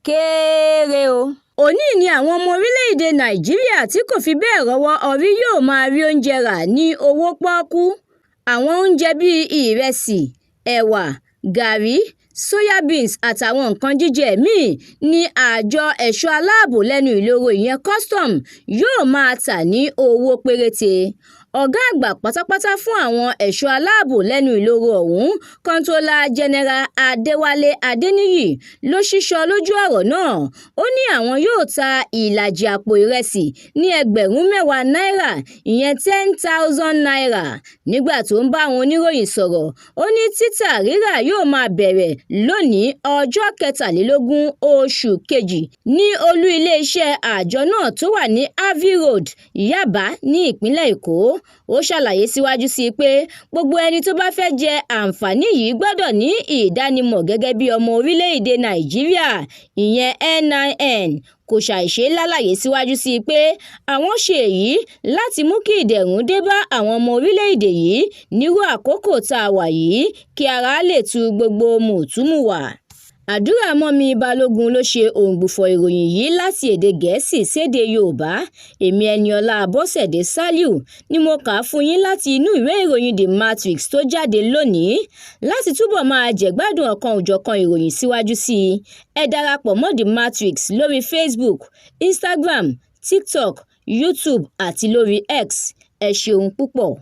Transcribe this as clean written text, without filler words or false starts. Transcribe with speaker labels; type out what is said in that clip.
Speaker 1: Kéré o. Òní ni àwọn ọmọ orílẹ̀-èdè Nàìjíríà tí kò fi bẹ́ẹ̀ rọ́wọ́ họrí yóò máa rí oúnjẹ rà ní owó pọ́ọ́kú. Àwọn oúnjẹ bíi ìrẹsì, ẹ̀wà, gàárì, soya beans àtàwọn nǹkan jíjẹ míì ní àjọ ẹ̀ṣọ́ aláàbò lẹ́nu ìloro ìyẹn custom yóò máa tà ní owó péréte. Ọ̀gá àgbà pátápátá fún àwọn ẹ̀ṣọ́ aláàbò lẹ́nu ìloro ọ̀hún, Comptroller General Adéwálé Adéníyì ló sísọ lójú ọ̀rọ̀ náà. Ó ní àwọn yóò ta ìlàjì àpò ìrẹsì ní ẹgbẹ̀rún 10 náírà, ìyẹn ₦10,000. Nígbà tó ń bá àwọn oníròyìn sọ̀rọ̀, ó ní títà rírà yóò máa bẹ̀rẹ̀ lónìí, ọjọ́ 23 oṣù kejì, ní olú iléeṣẹ́ àjọ náà tó wà ní Harvey Road, Yábà, ní ìpínlẹ̀ Èkó. Ó ṣàlàyé síwájú sí i pé gbogbo ẹni tó bá fẹ́ jẹ àǹfààní yìí gbọ́dọ̀ ní ìdánimọ̀ gẹ́gẹ́ bí ọmọ orílẹ̀-èdè Nàìjíríà, ìyẹn NIN. Kò ṣàìṣe lálàyé síwájú sí i pé àwọn ṣe èyí láti mú kí ìdẹ̀rùn dé bá àwọn ọmọ orílẹ̀-èdè yìí nírú àkókò tá a wà yìí, kí ara lè tu gbogbo mùtúmùwà. Àdúràmọ́mi Balógun ló ṣe òǹgbùfọ̀ ìròyìn yìí láti èdè Gẹ̀ẹ́sì sédè Yorùbá. Èmi Ẹniọlá Àbọ̀sẹ̀dé Sálíù ni mo kà á fún yín láti inú ìwé ìròyìn The Matrix tó jáde lónìí. Láti túbọ̀ máa jẹ̀gbádùn ọ̀kan-ò-jọ̀kan ìròyìn síwájú sí i, ẹ darapọ̀ mọ́ The Matrix lórí Facebook, Instagram, TikTok, YouTube àti lórí X. Ẹ ṣeun púpọ̀.